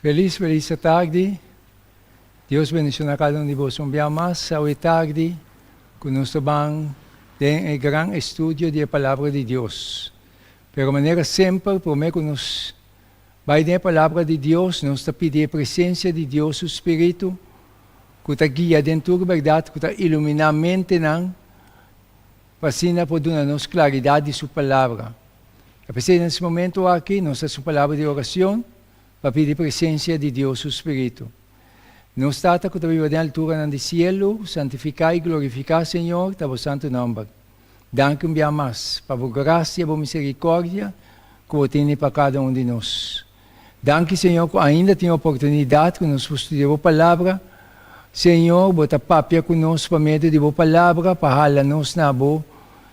Felis felis atardi. Dios bendiciona cada un di boso un bia mas awe tardi cu nos ta ban den e gran estudio di e Palabra di Dios. Pero manera semper prome cu nos bai den e Palabra di Dios nos ta pidi e presencia di Dios su Spiritu cu ta guia den tur berdad cu ta ilumina mentenan pa asina por duna nos claridad di su Palabra. Ta p'esei na es momento aki nos ta su palabra di oracion pa pidi presencia di Dios su Spiritu. Nos Tata cu ta biba den alturanan di cielo, santifica y glorifica, Señor, ta bo santo nomber. Danki un bia mas pa bo gracia y bo misericordia cu bo tene pa cada un di nos. Danki, Señor, cu ainda tin oportunidad cu nos por studia bo palabra. Señor, bo ta papia cu nos pa medio di bo palabra pa hala nos na bo,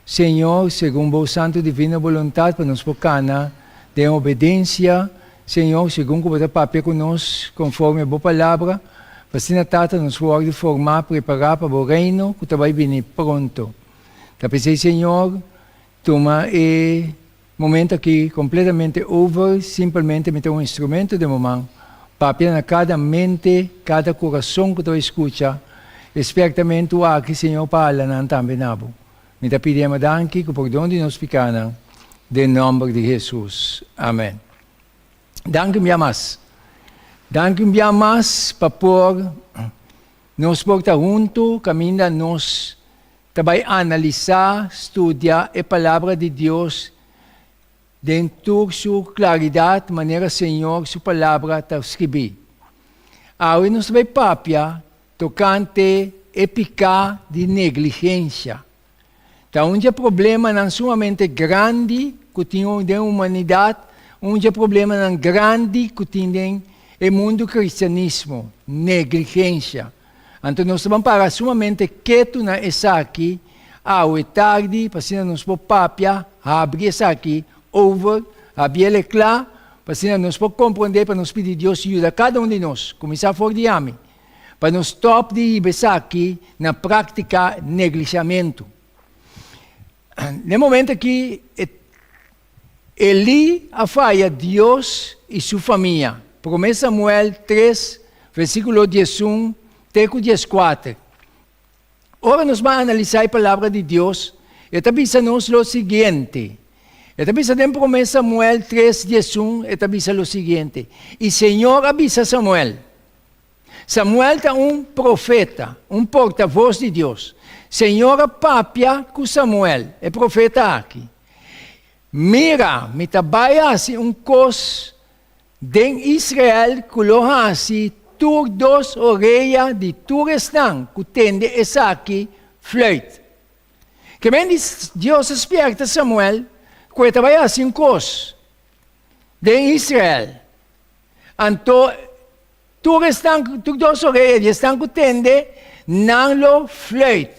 Señor, segun bo santo divino boluntad pa nos por cana den obedencia, Señor, segun cu bo ta papia cu nos conforme bo palabra, pa asina, Tata, nos por wordo forma, prepara pa bo reino cu ta bay bini pronto. Ta p'esey, Señor, tuma e Momento aki completamente over, simpelmente mi ta un instrumento den bo man, papia na cada mente, cada curason cu ta bay scucha e spiertamento aki, Señor, pa hala nan tambe na bo. Mi ta pidi Ema danki cu pordon di nos picanan, den nomber di Jesus. Amen. Danki un bia mas. Danki un bia mas pa por nos por ta hunto caminda nos Ta bai analisá, studia e Palabra di Dios den tur su klaridat manera Señor su Palabra ta skibí. Awe nos ta bai papia tokante e piká di negligensha. Ta un dje problemanan sumamente grandi ku tin den humanidat, un dje problemanan grandi ku tin den e mundu kristianismo, negligensha. Anto nos ta ban para sumamente ketu na esaki awe tardi pa asina nos por papia, habri esaki over, habiel e kla, pa asina nos por komprondé, pa nos pidi Dios yuda kada un di nos, kuminsá for di ami, pa nos stòp di hiba esaki na práktika neglishamentu. Na e momento aki e Elí a faya Dios i su famia, Promé Samuel tres, versíkulo 11 te ku 14. Ora nos ban analisá e Palabra di Dios, e ta bisa nos lo siguiente. E ta bisa den Promé Samuel tres, 11, e ta bisa lo siguiente, I Señor a bisa Samuel, Samuel ta un profeta, un portavos di Dios. Señor a papia ku Samuel, e profeta aki, Mira, mi ta bai hasi un kos den Israel ku lo hasi tur dos orea di tur esnan ku tende esaki fluit. Ke men di Dios a spierta Samuel ku e ta bai hasi un kos den Israel. Anto tur esnan, tur dos orea di esnan ku tende, nan lo fluit.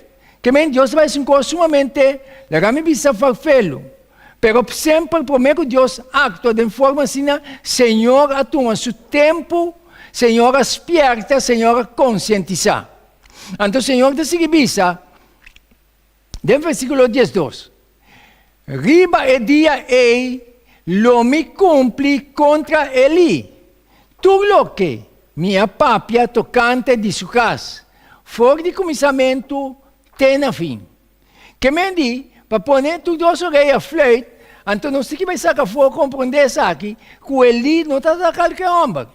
Ke men Dios ta bai hasi un kos sumamente, laga mi bisa farfelu. Pero semper promé ku Dios aktua den forma asina, Señor a tuma su tempu, Señor a spierta, Señor a konsientisá. Anto Señor ta sigui bisa den versíkulo 12, Riba e dia ei lo mi kumpli kontra Elí tur loke mi a papia tokante di su kas, for di kuminsamentu te na fin. Ke men di, pa pone tur dos orea fluit, anto nos tin ki bai saka afó komprondé esaki, ku Elí no tabata kalke hòmber.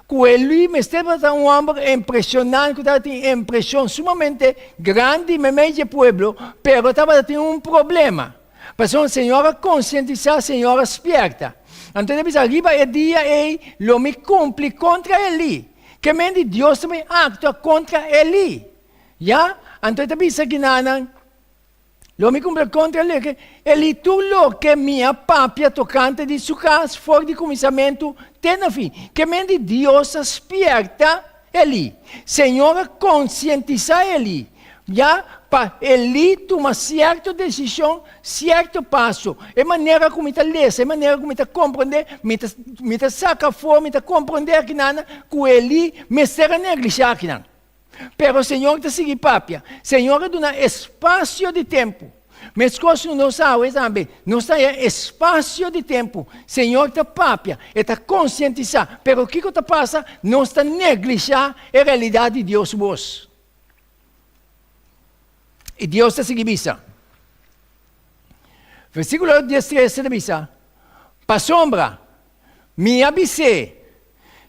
Ku Elí mester tabata un hòmber impreshonant ku tabatin impreshon sumamente grandi meimei dje pueblo, pero tabata tin un problema. Pasobra Señor a konsientisá, Señor a spierta. Anto el a bisa, Riba e dia ei lo mi kumpli kontra Elí. Ke men di Dios ta bin aktua kontra Elí. Ya? Anto e ta bisa kinanan, Lo mi cumpli contra el, Elí tur loke mi a papia tocante di su cas for di cuminsamentu te na fin. Ke men di Dios a spierta Elí. Señor a concientisa Elí, ya, pa Elí tuma cierto decision, cierto paso. E manera cu mi ta lesa, e manera cu mi ta comprende, mi ta, mi ta saca afo, mi ta comprende akinan cu Elí mester a neglisha akinan. Pero Señor ta sigui papia. Señor a duna espasio di tempu. Meskos ku nos awe tambe, nos ta haña espasio di tempu, Señor ta papia, E ta konsientisá, pero kiko ta pasa? Nos ta neglishá e realidat di Dios su bos. I Dios ta sigui bisa. Versíkulo diestres ta bisa, Pasobra mi a bis'é,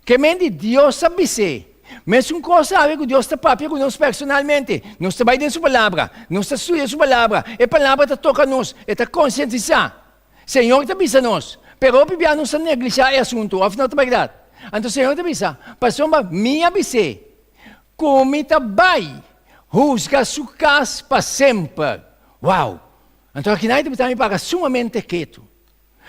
Ke men di Dios a bis'é. Mesun kos awe ku Dios ta papia ku nos personalmente. Nos ta bai den Su Palabra, nos ta studia Su Palabra, e Palabra ta toka nos, e ta konsientisá. Señor ta bisa nos, pero hopi bia nos ta neglishá e asuntu, òf no ta bèrdat? Anto Señor ta bisa, Pasobra mi a bis'é ku mi ta bai husga su kas pa semper. Wou! Anto akinan e ta bisa mi para sumamente ketu.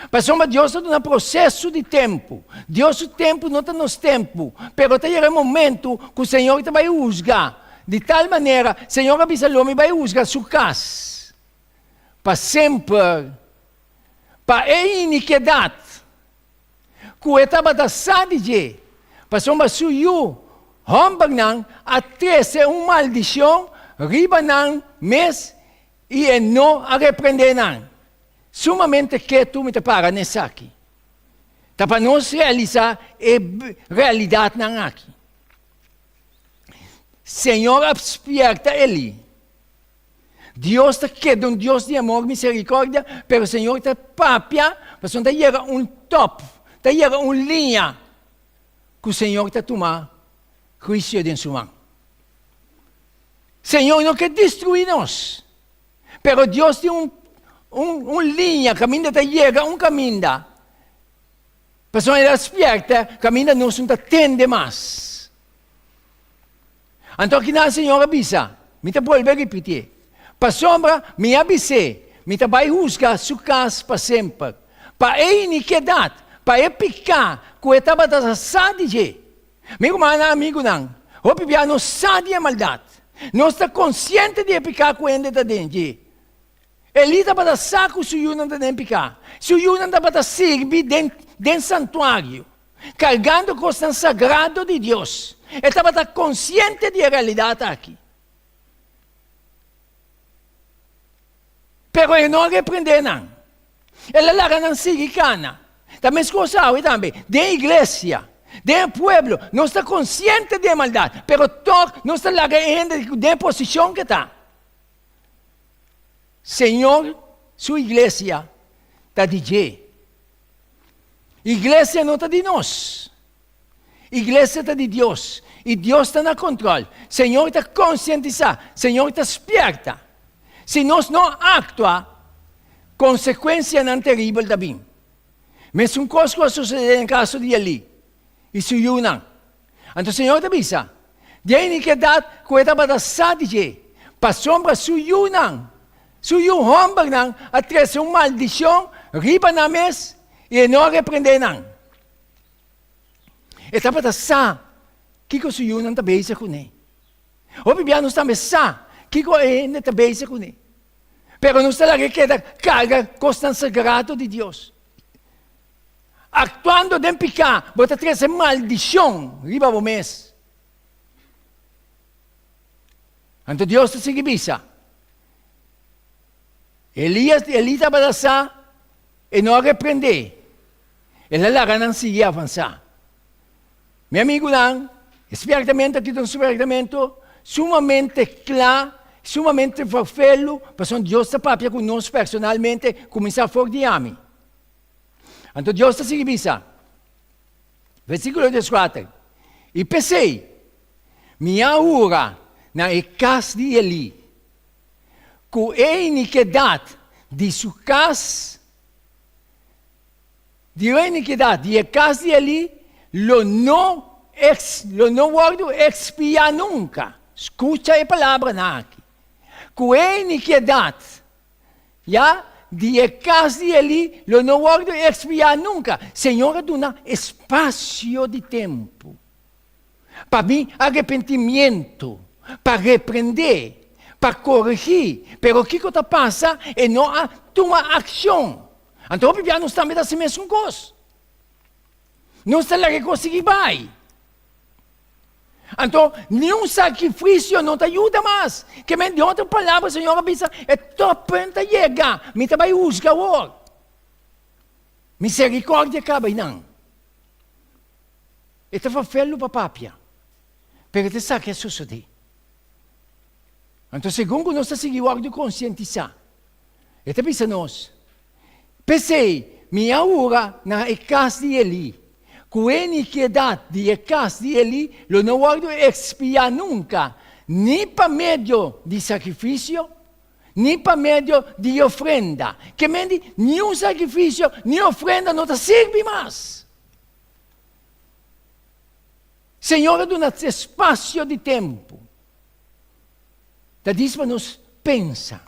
Pasobra Dios ta duna proseso di tempu. Dios su tempu no ta nos tempu, pero ta yega e momentu ku Señor ta bai husga. Di tal manera, Señor a bisa lo mi bai husga su kas pa semper pa e inikedat ku e tabata sa di dje, pasobra su yu hòmbernan a trese un maldishon riba nan mes i e no a reprendé nan. Sumamente ketu mi ta para na esaki. Ta pa nos realisá e realidatnan aki. Señor a spierta Elí. Dios ta keda un Dios di amor, misericordia, pero Señor ta papia pasobra ta yega un top, ta yega un liña ku Señor ta tuma huisio den su man. Señor no ke destruí nos. Pero Dios tin un un un liña kaminda ta yega un kaminda. Pasobra el a spierta kaminda nos no ta tende mas. Anto akinan Señor a bisa, mi ta bolbe ripitié, pasobra mi a bis'é, mi ta bai husga su kas pa semper, pa e inikidat, pa e piká ku e tabata ta sa di dje. Mi rumannan, amigunan, hopi bia nos sa di e maldat. Nos ta konsiente di e piká ku hende ta den dje. Elí tabata sa ku su yunan ta den piká. Su yunan tabata sirbi den den santuario, kargando kosnan sagrado di Dios. E tabata konsiente di e realidat aki. Pero e no a reprendé nan. El a laga nan sigui kana. Ta meskos awe tambe, den iglesia, den e pueblo, nos ta konsiente di e maldat, pero tòg nos ta laga e hende den e posishon ke ta. Señor su iglesia ta di dje. Iglesia no ta di nos. Iglesia ta di Dios i Dios ta na control. Señor ta concientisa, Señor ta spierta. Si nos no actua, consecuencianan teribel ta bin. Mesun cos cu a sucede den caso di Elí i su yunan. Anto Señor ta bisa, Di e iniquedad cu e tabata sa di dje, pasobra su yunan, su yu hombernan a trece un maldicion riba nan mes i e no a reprende nan. E tabata sa kiko su yunan ta bezig kuné. Hopi bia nos tambe sa kiko e hende ta bezig kuné. Pero nos ta laga e keda karga kosnan sagrado di Dios. Aktuando den piká, bo ta trese maldishon riba bo mes. Anto Dios ta sigui bisa, Elias, Elí tabata sa, e no a reprendé. El a laga nan sigui avansá. Mi amigunan, e spiertamentu aki ta un spiertamentu sumamente kla, sumamente ferfelu, pasobra Dios ta papia ku nos personalmente, kuminsá for di ami. Anto Dios ta sigui bisa, versíkulo dieskuater, I p'esei mi a hura na e kas di Elí, ku e inikidat di su kas, Di e inikidat di e kas di Elí lo no ex lo no wòrdu ekspiá nunka. Skucha e palabranan aki. Ku e inikidat, ya, di e kas di Elí lo no wòrdu ekspiá nunka. Señor a duna espasio di tempu pa bin arepentimiento, pa reprendé, pa koregí. Pero kiko ta pasa? E no a tuma akshon. Anto hopi bia nos tambe ta hasi mesun kos. Nos ta laga e kos sigui bai. Anto, niun sakrifisio no ta yuda mas. Ke men, den otro palabra, Señor a bisa, e toppunt a yega, mi ta bai husga awor. Misericordia kaba einan. E ta vervelu pa papia, pero e ta sa ke a sosodé. Anto segun ku nos ta sigui wòrdu konsientisá, e ta bisa nos, P'esei mi a hura na e kas di Elí, ku e inikiedat di e kas di Elí lo no wòrdu ekspiá nunka, ni pa medio di sakrifisio, ni pa medio di ofrenda. Ke men di, niun sakrifisio ni ofrenda no ta sirbi mas. Señor a duna espasio di tempu. Ta dis pa nos pensa,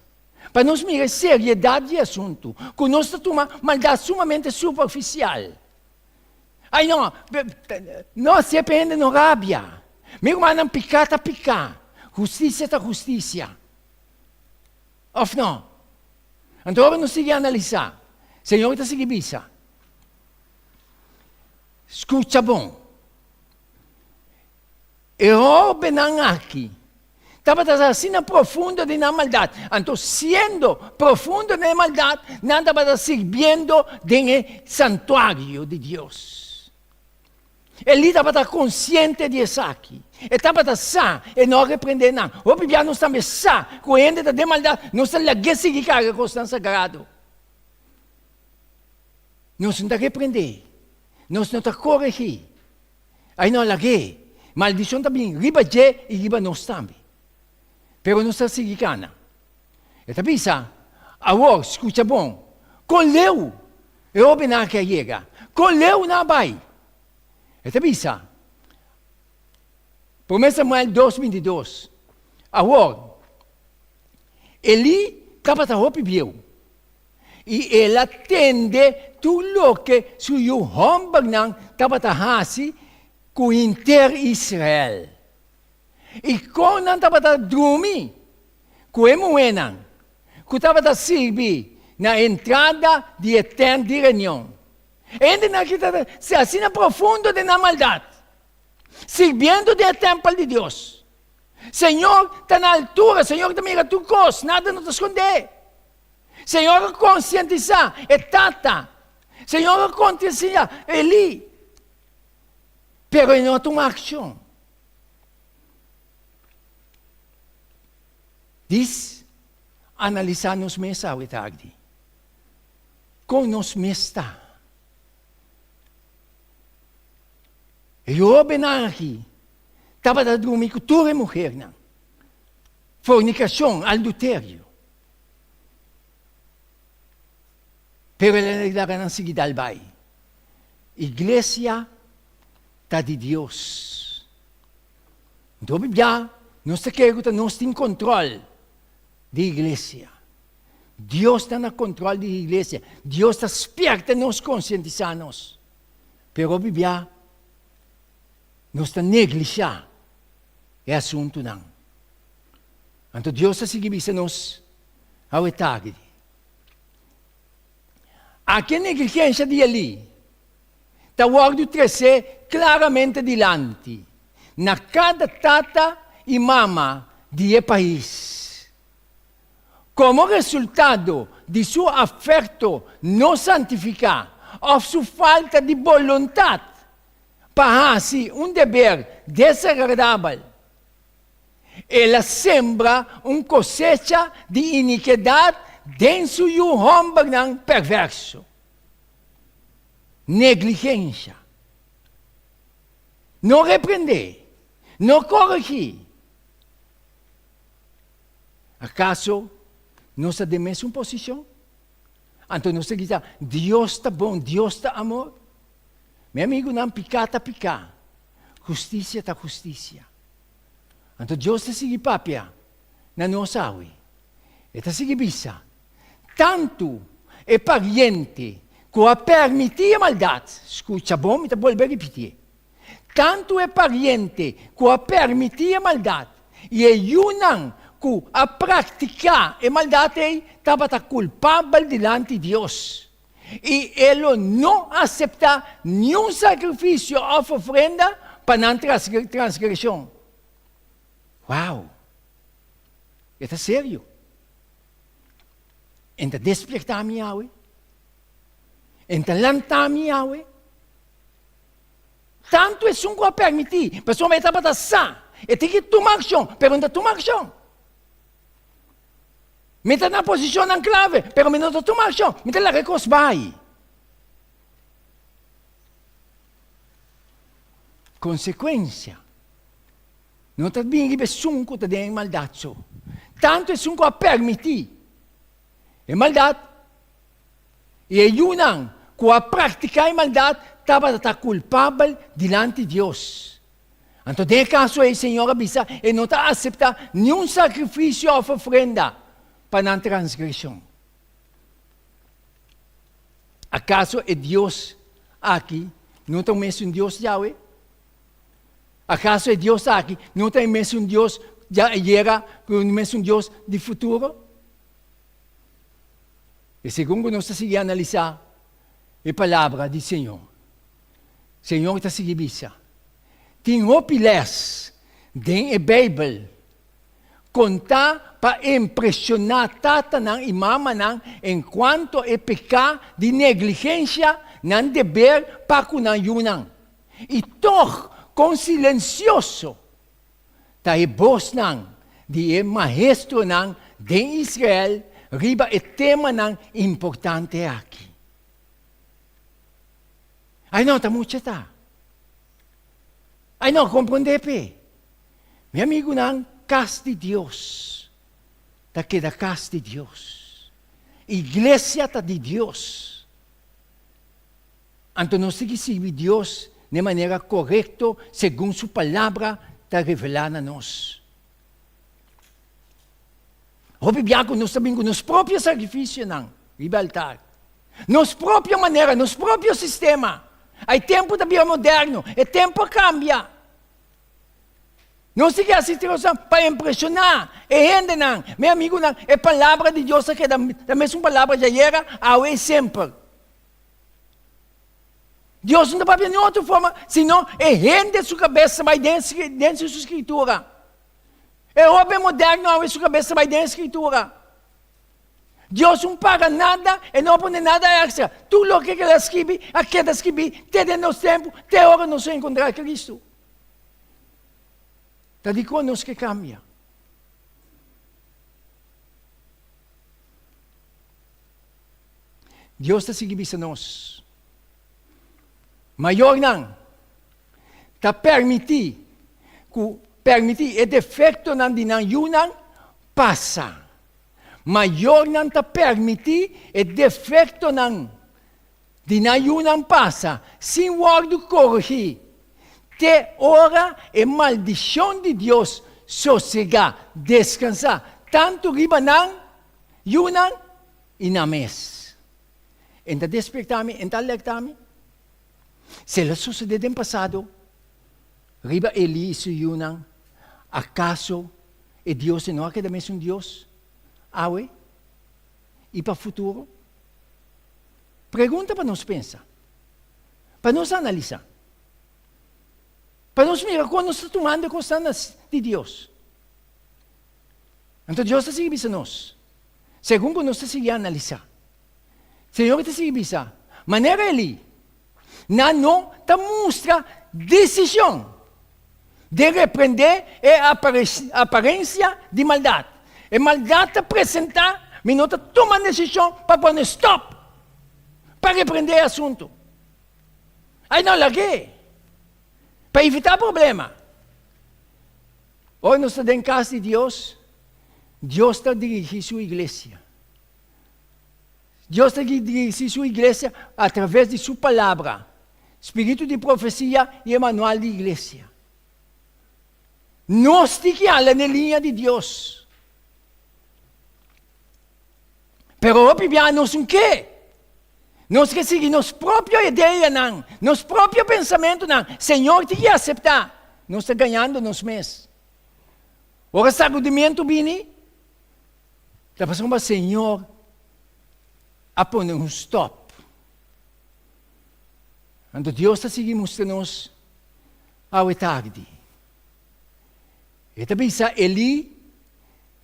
pa nos mira e seriedat di e asuntu, ku nos ta tuma maldat sumamente superfisial. Ai no, no hasié pa hende no rabia. Mi rumannan, piká ta piká, hustisia ta hustisia. Òf no? Anto ora nos sigui analisá, Señor ta sigui bisa, Skucha bon. E hóbennan aki tabata asina profundo den nan maldat. Anto siendo profundo den e maldat, nan tabata sirbiendo den e santuario di Dios. Elí tabata konsiente di esaki. E tabata sa, e no a reprendé nan. Hopi bia nos tambe sa ku hende ta den maldat, nos ta lag'é sigui karga kosnan sagrado. Nos no ta reprendé, nos no ta koregí. Ai no lag'é. Maldishon ta bin riba dje i riba nos tambe. Pero nos ta sigui kana. E ta bisa, Awor, skucha bon, kon leu e hóbennan aki a yega? Kon leu nan a bai? E ta bisa, Promé Samuel dos 22, Awor, Elí tabata hopi bieu. I el a tende tur loke su yu hòmbernan tabata hasi ku henter Israel, i kon nan tabata drumi ku e muhénan ku tabata sirbi na entrada di e tènt di reunion. E hendenan aki tabata asina profundo den nan maldat, sirbiendo den e tèmpel di Dios. Señor ta na altura, Señor ta mira tur kos, nada no ta skondé. Señor a konsientisá e tata. Señor a konsientisá Elí. Pero e no a tuma akshon. Dis analisá nos mes awe tardi. Kon nos mes ta? E hóbennan aki tabata drumi ku tur e muhernan. Fornikashon, alduterio. Pero el a laga nan sigui dal bai. Iglesia ta di Dios. Anto hopi bia nos ta kere ku ta nos tin kontrol di iglesia. Dios ta na kontrol di iglesia. Dios ta spierta nos, konsientisá nos. Pero hopi bia nos ta neglishá e asuntunan. Anto Dios ta sigui bisa nos awe tardi. Aki e negligensha di Elí ta wòrdu tresé klaramente dilanti na kada tata i mama di e pais. Komo resultado di su afekto no santifiká òf su falta di boluntat pa hasi un deber desagradabel, El a sembra un kosecha di inikidat den su yu hòmbernan pèrvèrso. Negligensha. No reprendé, no koregí. Akaso nos ta den mesun posishon? Anto nos ta grita, Dios ta bon, Dios ta amor? Mi amigunan, piká ta piká, hustisia ta hustisia. Anto Dios ta sigui papia na nos awe. E ta sigui bisa, Tantu e pariente ku a permití e maldat, skucha bon, mi ta bolbe ripitié, tantu e pariente ku a permití e maldat i e yunan ku a praktiká e maldat ei tabata kulpabel dilanti Dios, i e lo no aseptá niun sakrifisio òf ofrenda pa nan transgreshon. Wow! E ta serio. En ta despierta mi awe. En ta lanta mi awe. Tantu esun ku a permití, pasobra e tabata sa, e tin ki tuma akshon, pero e no ta tuma akshon. Mi ta na posishonnan klave, pero mi no ta tuma akshon, mi ta laga e kos bai. Konsekuensia no ta bin riba esun ku ta den e maldat so, tantu esun ku a permití e maldat i e yunan ku a praktiká e maldat tabata ta kulpabel dilanti Dios. Anto den e kaso ei Señor a bisa e no ta aseptá niun sakrifisio òf ofrenda pa nan transgreshon. Akaso e Dios aki no ta un mesun Dios djawe? Akaso e Dios aki no ta e mesun Dios dja ayera ku e mesun Dios di futuro? I segun ku nos ta sigui analisá e palabra di Señor, Señor ta sigui bisa, Tin hopi lès den e Beibel kontá pa impreshoná tatanan i mamanan enkuanto e peká di negligensia nan deber pa ku nan yunan. I tòg kon silensioso ta e bosnan di e maestronan den Israel riba e temanan importante aki. Ai no ta mucha ta. Ai no komprondé p'e. Mi amigunan, kas di Dios ta keda kas di Dios. Iglesia ta di Dios. Anto nos tin ki sirbi Dios na e manera korekto segun su Palabra ta revelá na nos. Hopi bia ku nos ta bin ku nos propio sakrifisionan riba altar. Nos propio manera, nos propio sistema. Ai tempu ta bira moderno, e tempu a kambia. Nos tin ki hasi trosa pa impreshoná e hendenan. Mi amigunan, e Palabra di Dios ta keda ta mesun palabra djayera, awe i semper. Dios no ta papia ni otro forma, sino e hende su kabes ta bai den den su Skritura. E hoben moderno awe su kabes ta bai den e Skritura. Dios un paga nada, e no a pone nada extra. Tur loke ku el a skibi, a keda skibí te den nos tempu, te ora nos a enkontrá Kristu. Ta dikon nos ke kambia? Dios ta sigui bisa nos, Mayornan ta permití ku permití e defektonan di nan yunan pasa. Mayornan ta permití e defektonan di nan yunan pasa sin wòrdu korigí te ora e maldishon di Dios sosegá, deskansá, tantu riba nan yunan i nan mes. E ta despertá mi, e ta alertá mi. Si el a sosodé den pasado riba Elí i su yunan, akaso E Dios e no a keda mesun Dios awe i pa futuro? Pregunta pa nos pensa, pa nos analisa, pa nos mira kon nos ta tumando e kosnan di Dios. Anto Dios ta sigui bisa nos, segun ku nos ta sigui analisa. Señor ta sigui bisa, manera Elí, nan no ta mustra desishon den reprendé e aparensia di maldat. E maldat ta presentá, mi no ta tuma desishon pa pone stòp, pa reprendé e asuntu. Ai no, lag'é, pa evitá problema. Ora nos ta den kas di Dios, Dios ta dirigí su iglesia. Dios ta dirigí su iglesia atraves di su Palabra, spiritu di profesia i e manual di iglesia. Nos tin ki hala n'e liña di Dios. Pero hopi bia nos un ke. Nos ke sigui nos propio ideanan, nos propio pensamentunan. Señor tin ki aseptá. Nos ta gañando nos mes. Ora sakudimentu bini, Ta pasobra Señor a pone un stop. Anto Dios ta sigui mustra nos awe tardi. E ta bisa Elí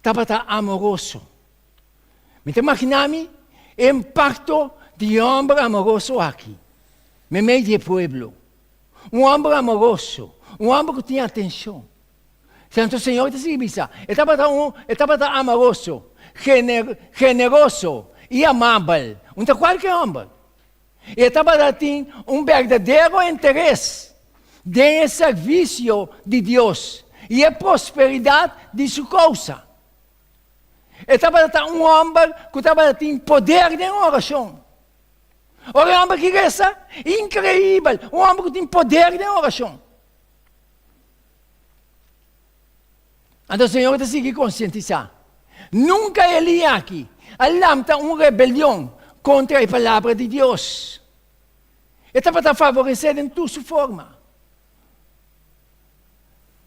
tabata amoroso. Mi ta imaginá mi e impakto di e hòmber amoroso aki meimei di e pueblo. Un hòmber amoroso, un hòmber ku tin atenshon. Santo Señor ta sigui bisa, e tabata un, e tabata amoroso, gener, generoso i amabel. Un ta kualke hòmber. I e tabata tin un berdadero interes den e servisio di Dios i e prosperidat di su kousa. E tabata ta un hòmber ku tabata tin poder den orashon. Ora e hòmber ki resa, inkreibel, un hòmber ku tin poder den orashon. Anto Señor ta sigui konsientisá, Nunka Elí aki a lanta un rebelion kontra e palabra di Dios. E tabata favoresé den tur su forma.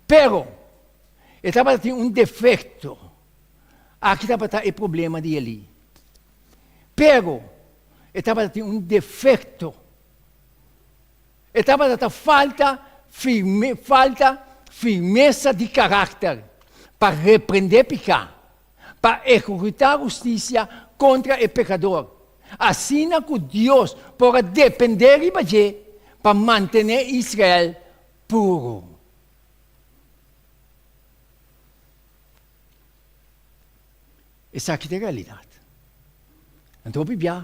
Pero, e tabatin un defekto. Aki tabata e problema di Elí. Pero, e tabatin un defekto. E tabata ta falta firme, falta firmesa di karakter pa reprendé piká, pa ehekutá hustisia kontra e pekador, asina ku Dios por a dependé riba dje pa mantené Israel puru. Esaki ta e realidat. Anto hopi bia,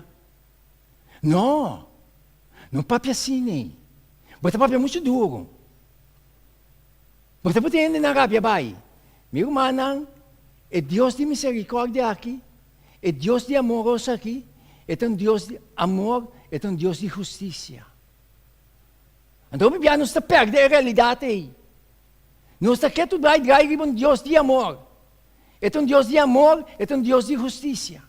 No! No papia asina ei. Bo ta papia muchu duru. Bo ta pone hendenan rabia bai. Mi rumannan, e Dios di miserikòrdia aki, e Dios di amoroso aki, e ta un Dios di amor, e ta un Dios di hustisia. Anto hopi bia nos ta pèrdè e realidat ei. Nos ta ketu drai drai riba un Dios di amor. E ta un Dios di amor, e ta un Dios di hustisia.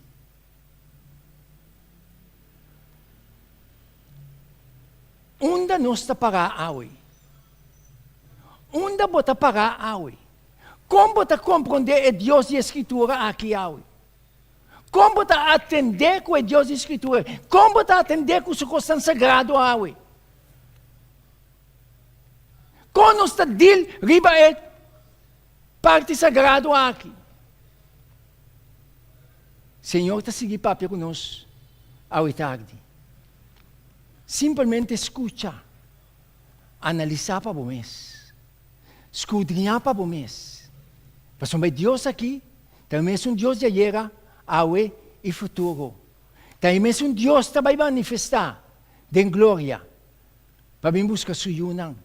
Unda nos ta pará awe? Unda bo ta pará awe? Kon bo ta komprondé e Dios di e Skritura aki awe? Kon bo ta atendé ku e Dios di Skritura? Kon bo ta atendé ku su kosnan sagrado awe? Kon nos ta dil riba e parti sagrado aki? Señor ta sigui papia ku nos awe tardi. Simpelmente skucha, analisá pa bo mes, skudriñá pa bo mes, pasobra e Dios aki ta e mesun Dios di ayera, awe i futuro. Ta e mesun Dios ta bai manifestá den gloria pa bin buska su yunan.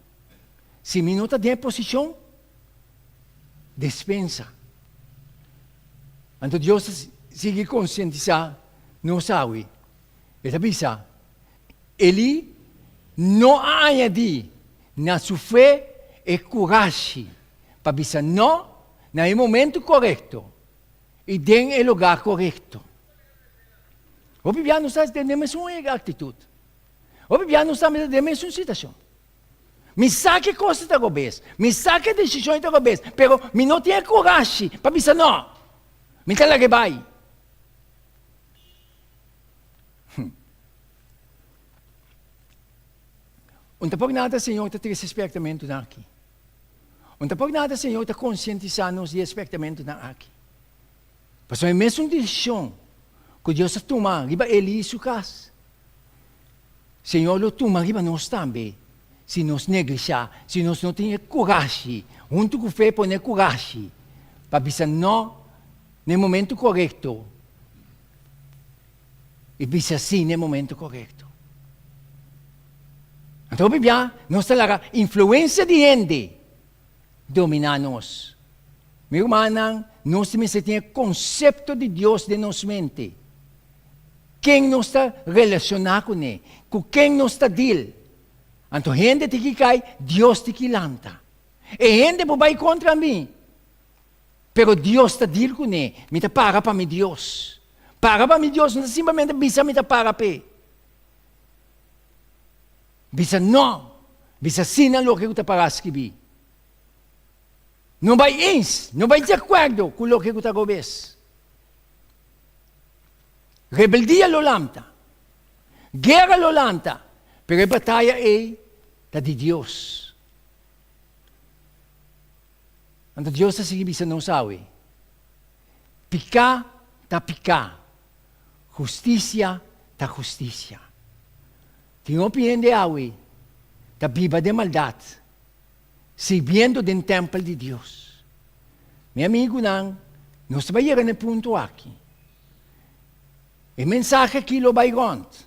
Si mi no ta den e posishon, despensa. Anto Dios ta sigui konsientisá nos awe. E ta bisa, Elí no a añadí na su fe e kurashi pa bisa no na e momentu korekto i den e lugá korekto. Hopi bia nos ta den e mesun aktitut. Hopi bia nos tambe ta den e mesun situashon. Mi sa ke kos ta robes, mi sa ke desishon ta robes, pero mi no tin e kurashi pa bisa no. Mi ta laga e bai. Un ta por nada Señor ta trese spiertamentunan aki. Un ta por nada Señor ta konsientisá nos di e spiertamentunan aki. Pasobra e mesun desishon ku Dios a tuma riba Eli i su kas, Señor lo tuma riba nos tambe si nos neglishá, si nos no tin e kurashi, huntu ku fe pone kurashi pa bisa no na e momentu korekto i bisa sí na e momentu korekto. Anto hopi bia nos ta laga influensia di hende dominá nos. Mi rumannan, nos mester tin e konsepto di Dios den nos mente. Ken nos ta relashoná kuné? Ku ken nos ta dil? Anto hende tin ki kai, Dios tin ki lanta. E hende por bai kontra mi, pero Dios ta dil kuné. Mi ta para pa mi Dios. Para pa mi Dios no ta simplemente bisa mi ta para p'e. Bisa no, bisa sí na loke ku ta pará skibí. No bai eens, no bai di akuerdo ku loke ku ta robes. Rebeldia lo lanta, guera lo lanta, pero e bataya ei ta di Dios. Anto Dios ta sigui bisa nos awe, Piká ta piká, hustisia ta hustisia. Tin hopi hende awe ta biba den maldat, sirbiendo den tèmpel di Dios. Mi amigunan, nos ta bai yega na e punto aki. E mensahe aki lo bai rònt.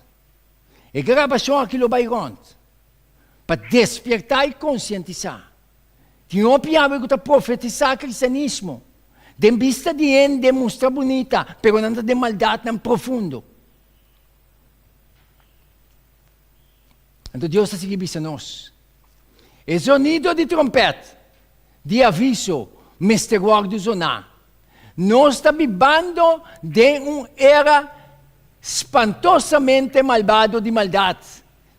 E grabashon aki lo bai rònt pa despiertá i konsientisá. Tin hopi awe ku ta profetisá kristianismo den bista di hende mustra bunita, pero nan ta den maldatnan profundo. Anto Dios ta sigui bisa nos, E zonido di trompèt di aviso mester wòrdu zoná. Nos ta bibando den un era spantosamente malbado di maldat.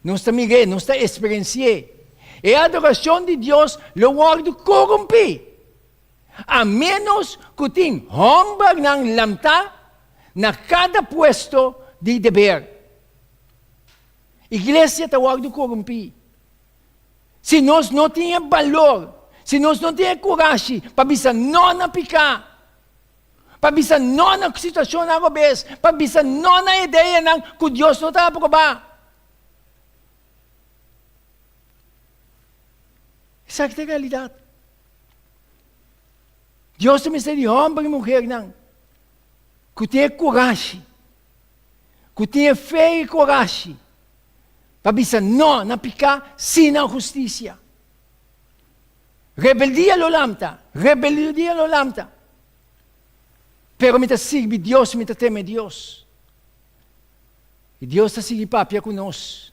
Nos ta mir'é, nos ta eksperensi'é. E adorashon di Dios lo wòrdu korumpí, a ménos ku tin hòmbernan lamtá na kada puesto di deber. Iglesia ta wòrdu korumpí. Si nos no tin e balor, si nos no tin e kurashi pa bisa no na piká, pa bisa no na situashonnan robes, pa bisa no na ideanan ku Dios no ta aprobá. Esaki ta e realidat. Dios ta mester di hòmber i muhernan ku tin e kurashi, ku tin e fe i kurashi pa bisa no na piká, sí na hustisia. Rebeldia lo lamta, rebeldia lo lamta. Pero mi ta sirbi Dios, mi ta teme Dios. I Dios ta sigui papia ku nos.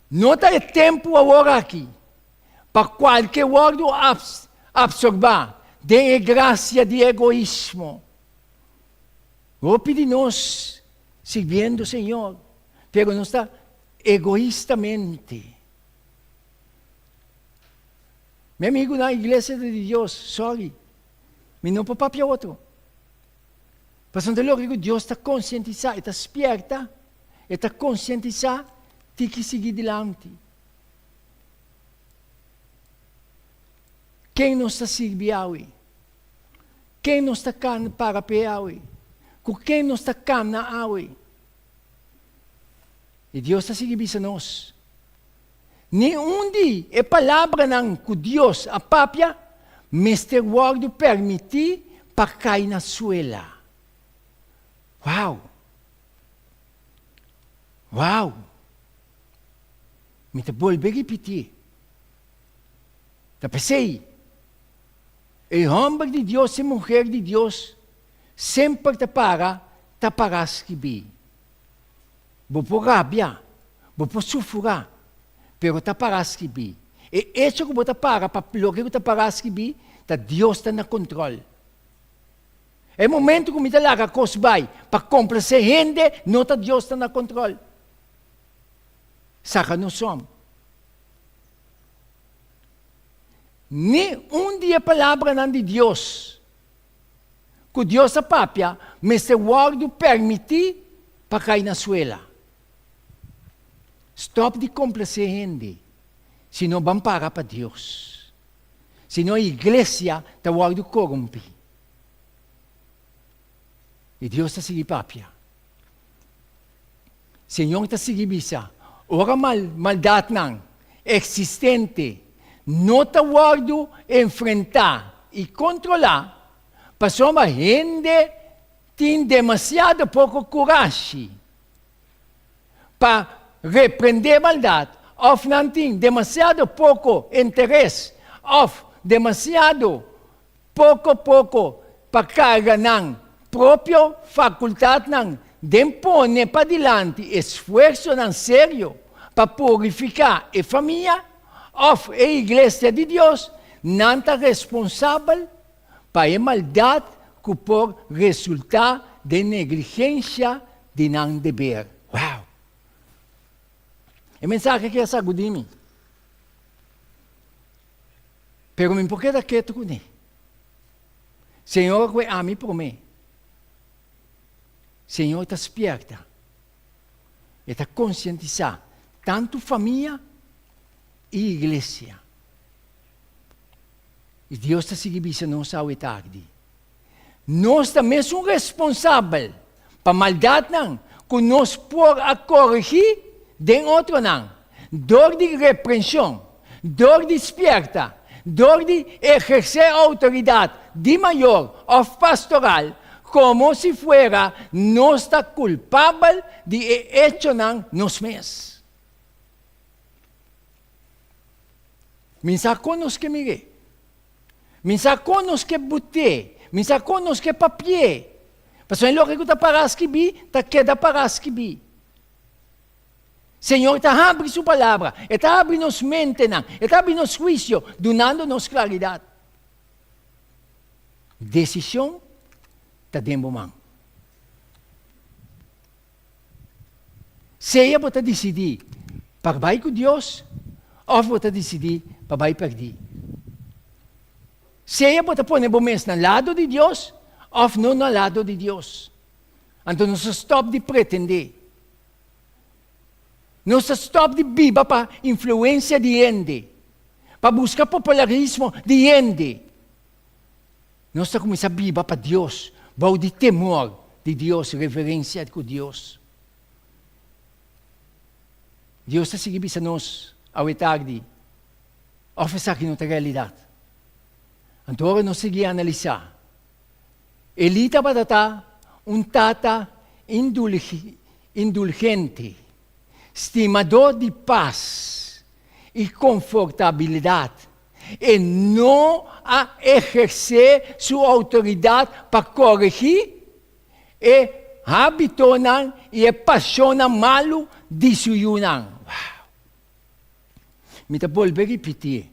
No ta e tempu awor aki pa kualke wòrdu apsorbá den e grasia di egoismo. Hopi di nos sirbiendo Señor, pero nos ta egoistamente. Mi amigunan, iglesia ta di Dios, sorry, mi no por papia otro. Pasobra ta loke ku Dios ta konsientisá, e ta spierta, e ta konsientisá tiki sigui dilanti. Ken nos ta sirbi awe? Ken nos ta kan para p'e awe? Ku ken nos ta kamna awe? I Dios ta sigui bisa nos, Ni un di e palabranan ku Dios a papia mester wòrdu permití pa kai na suela. Wow! Wow! Mi ta bolbe ripitié. Ta p'esei E hòmber di Dios i muher di Dios semper ta para ta pará skibí. Bo por rabia, bo por sufurá, pero ta pará skibí. E echo ku bo ta para pa loke ku ta pará skibí ta Dios ta na kontròl. E momento ku mi ta laga kos bai pa komplasé hende no ta Dios ta na kontròl. Saka nos sòm. Ni un di e palabranan di Dios ku Dios a papia mester wòrdu permití pa kai na suela. Stòp di komplasé hende, sino ban para pa Dios. Sino iglesia ta wòrdu korumpí. I Dios ta sigui papia. Señor ta sigui bisa, Ora mal maldatnan eksistente no ta wòrdu enfrentá i kontrolá, pasobra hende tin demasiado poko kurashi pa reprendé maldat òf nan tin demasiado poko interes òf demasiado Poko poko pa karga nan propio fakultatnan den pone padilanti esfuersonan serio pa purifiká e famia òf e iglesia di Dios, nan ta responsabel pa e maldat ku por resultá den negligensha di nan deber. Wow! E mensahe aki a sagudí mi. Pero mi por keda ketu kuné. Señor a kohe ami promé. Señor ta spierta. E ta konsientisá tantu famia i iglesia. I Dios ta sigui bisa nos awe tardi, Nos ta mesun responsabel pa maldatnan ku nos por a korigí den otronan dor di reprenshon, dor di spièrta, dor di ehersé outoridat di mayor òf pastoral komo si fuera nos ta kulpabel di e echonan nos mes. Mi sa kon nos ke mir'é. Mi sa kon nos ke but'é. Mi sa kon nos ke papi'é. Pasobra e loke ku ta pará skibí, ta keda pará skibí. Señor ta habri su palabra, e ta habri nos mentenan, e ta habri nos huisio, dunando nos klaridat. Desishon ta den bo man. Sea bo ta disidí pa bai ku Dios òf bo ta disidí pa bai pèrdí. Sea bo ta pone bo mes na lado di Dios òf no na lado di Dios. Anto nos ta stòp di pretendé. Nos ta stòp di biba pa influensia di hende, pa buska popularismo di hende. Nos ta kuminsá biba pa Dios, bou di temor di Dios, reverensia ku Dios. Dios ta sigui bisa nos awe tardi, òf esaki no ta realidat? Anto ora nos sigui analisá, Elí tabata ta un tata indulgente, stimadó di pas i konfortabilidat. E no a ehersé su outoridat pa koregí e hábitonan i e pashonnan malu di su yunan. Wow! Mi ta bolbe ripitié.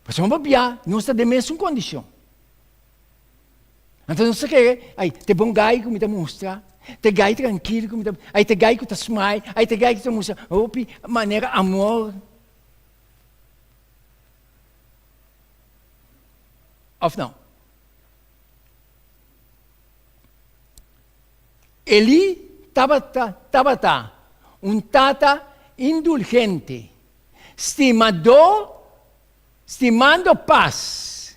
Pasobra pabia nos ta den mesun kondishon. Anto nos ta kere, ai, te bon gai ku mi ta mustra, te gai trankil ku mi ta, ai, te gai ku ta smile, ai, te gai ku ta mustra hopi manera amor. Of no? Elí tabata, tabata un tata indulgente, stimadó, stimando pas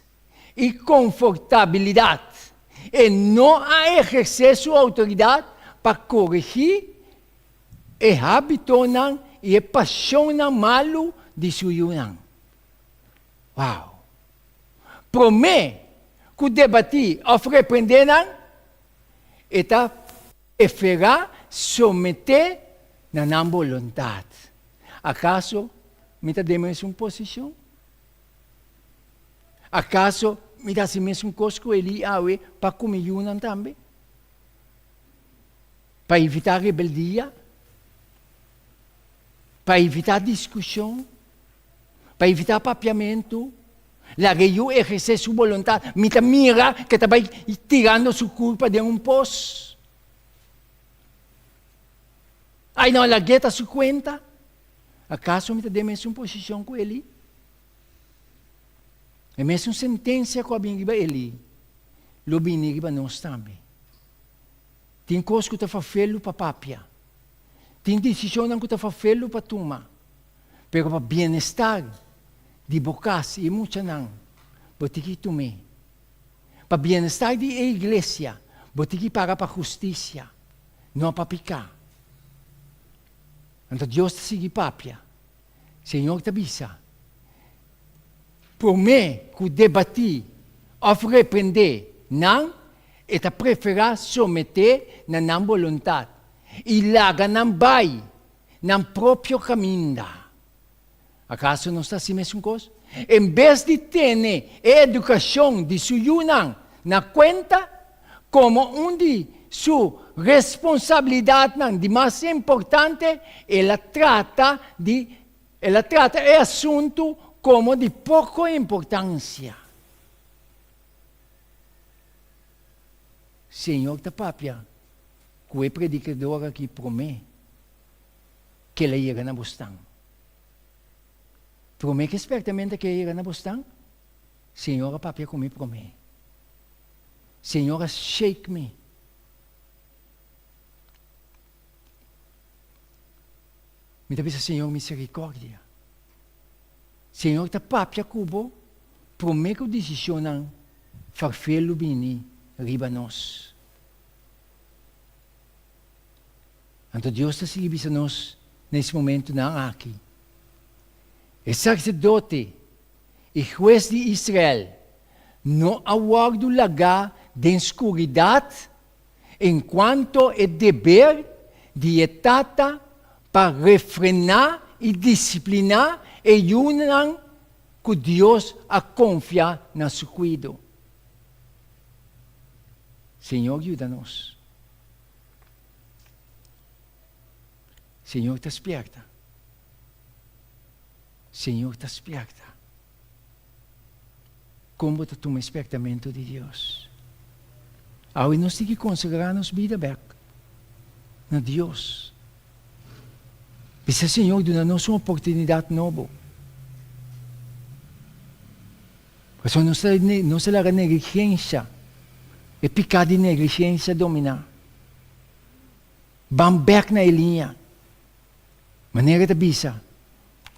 i konfortabilidat. E no a ehersé su outoridat pa korigí e hábitonan i e pashonnan malu di su yunan. Wow! Promé ku debatí òf reprendé nan, e ta preferá someté na nan boluntat. Akaso mi ta den mesun posishon? Akaso mi ta hasi mesun kos ku Elí awe pa ku mi yunan tambe? Pa evitá rebeldia? Pa evitá diskushon? Pa evitá papiamentu? Laga e yu ehersé su boluntat. Mi ta mira ku e ta bai tirando su kurpa den un pos. Ai no, lag'é ta su kuenta. Akaso mi ta den mesun posishon ku Elí? E mesun sentensia ku a bini riba Elí lo bini riba nos tambe. Tin kos ku ta fafelu pa papia. Tin desishonnan ku ta fafelu pa tuma. Pero pa bienestar di bo kas i e muchanan, bo tin ki tum'é. Pa bienestar di e iglesia, bo tin ki para pa hustisia, no pa piká. Anto Dios ta sigui papia. Señor ta bisa, Promé ku debatí òf reprendé nan, e ta preferá someté na nan boluntat i laga nan bai nan propio kaminda. Akaso nos ta hasi mesun kos? En bes di tene e edukashon di su yunan na kuenta komo un di su responsabilidatnan di mas importante, el a trata di el a trata e asuntu komo di poko importansia. Señor ta papia ku e predikador aki promé ku el a yega na bosnan. Promé ku e spèrtamentu aki a yega na bosnan, Señor a papia ku mi promé. Señor a shake mi. Mi ta bisa Señor misericordia. Señor ta papia ku bo. Promé ku desishonnan farfelu bini riba nos. Anto Dios ta sigui bisa nos na es momentunan aki, E saserdote i hues di Israel no a wòrdu lagá den skuridat enkuanto e deber di e tata pa refrená i disipliná e yunan ku Dios a konfia na su kuido. Señor yuda nos. Señor ta spierta. Señor ta spierta. Kon bo ta tuma e spiertamentu di Dios? Awe nos tin ki konsagrá nos bida bèk na Dios. Bisa Señor duna nos un oportunidat nobo. Pasobra nos ta nos ta laga negligensha, e piká di negligensha dominá. Ban bèk na e liña. Manera e ta bisa,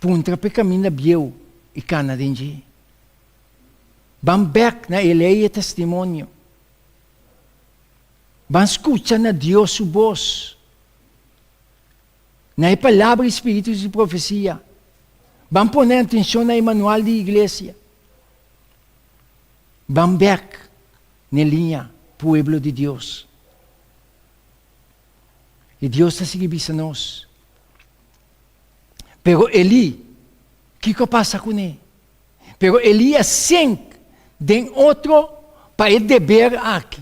Puntra p'e kaminda bieu i kana den dje. Ban bèk na e lei i e testimonio. Ban skucha na Dios su bos, na e Palabra i Spiritu di profesia. Ban pone atenshon na e manual di iglesia. Ban bèk n'e liña, pueblo di Dios. I Dios ta sigui bisa nos. Pero Elí, kiko a pasa kuné? Pero Elí a sink den otro pa e deber aki.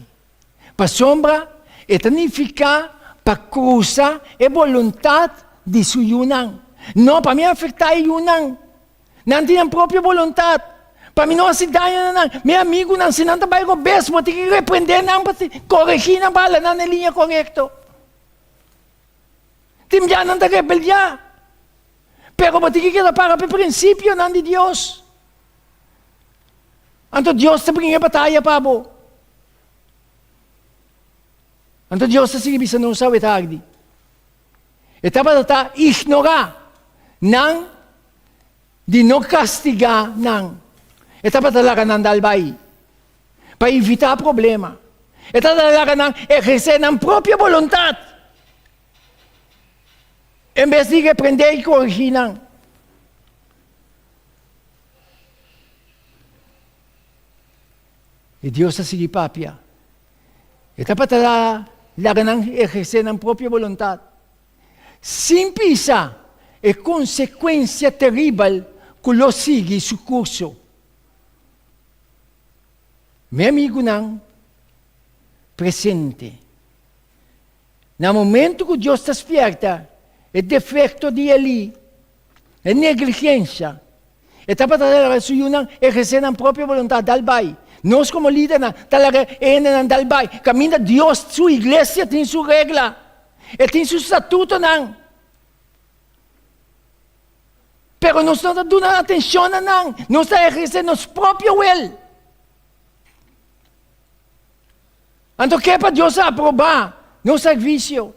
Pasobra e ta nifiká pa krusa e boluntat di su yunan. No, pa mi afektá e yunan. Nan tin nan propio boluntat. Pa mi no hasi daño na nan. Mi amigunan, si nan ta bai robes, bo tin ki reprendé nan pa koregí nan pa hala nan na e liña korekto. Tin bia nan ta rebeldiá. Pero bo tin ki keda para pa e prinsipionan di Dios. Anto Dios ta bringa e bataya pa bo. Anto Dios ta sigui bisa nos awe tardi. E tabata ta ignorá nan di no kastigá nan. E tabata laga nan dal bai pa evitá problema. E tabata laga nan ehersé nan propio boluntat en bes di reprendé i korigí nan. I Dios ta sigui papia. E tabata laga nan ehersé nan propio boluntat, sin pisa e konsekuensia teribel ku lo sigui su kurso. Mi amigunan presente, na momentu ku Dios ta spierta e defekto di Elí, e negligensha, E tabata laga su yunan ehersé nan propio boluntat dal bai. Nos komo lidernan ta laga e hendenan dal bai kaminda Dios su iglesia tin su regla, e tin su statutonan. Pero nos no ta duna atenshon na nan, nos ta ehersé nos propio wil. Anto ke pa Dios aprobá nos servisio?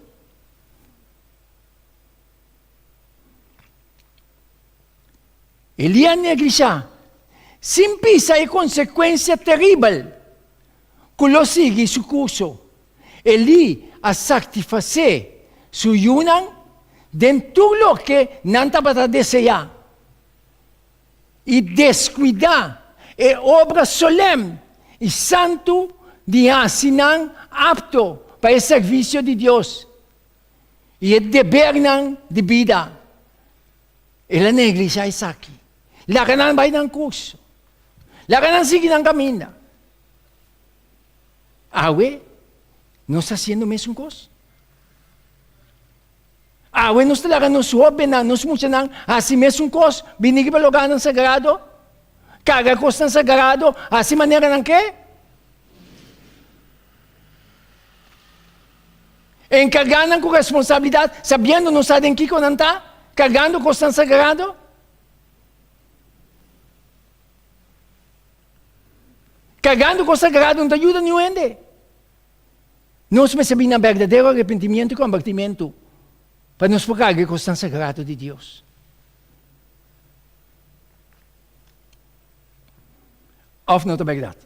Elia neglishá, sin pisa e konsekuensia teribel ku lo sigui su kurso. Elí a saktifasé su yunan den tur loke nan tabata deseá i deskuidá e obra solèm i santu di hasi nan apto pa e servisio di Dios i e debernan di bida. El a neglisha esaki. Laga nan bai nan kurso. Laga nan sigui nan kaminda. Awe nos ta hasiendo mesun kos. Awe nos ta laga nos hóbennan, nos muchanan hasi mesun kos, bini riba lugarnan sagrado, karga kosnan sagrado, hasi manera nan ke. Enkargá nan ku responsabilidat, sabiendo no sa den kiko nan ta, kargando kosnan sagrado. Kargando kos sagrado no ta yuda niun hende. Nos mester bini na berdadero arepentimiento i kombertimentu pa nos por karga e kosnan sagrado di Dios. Òf no ta bèrdat?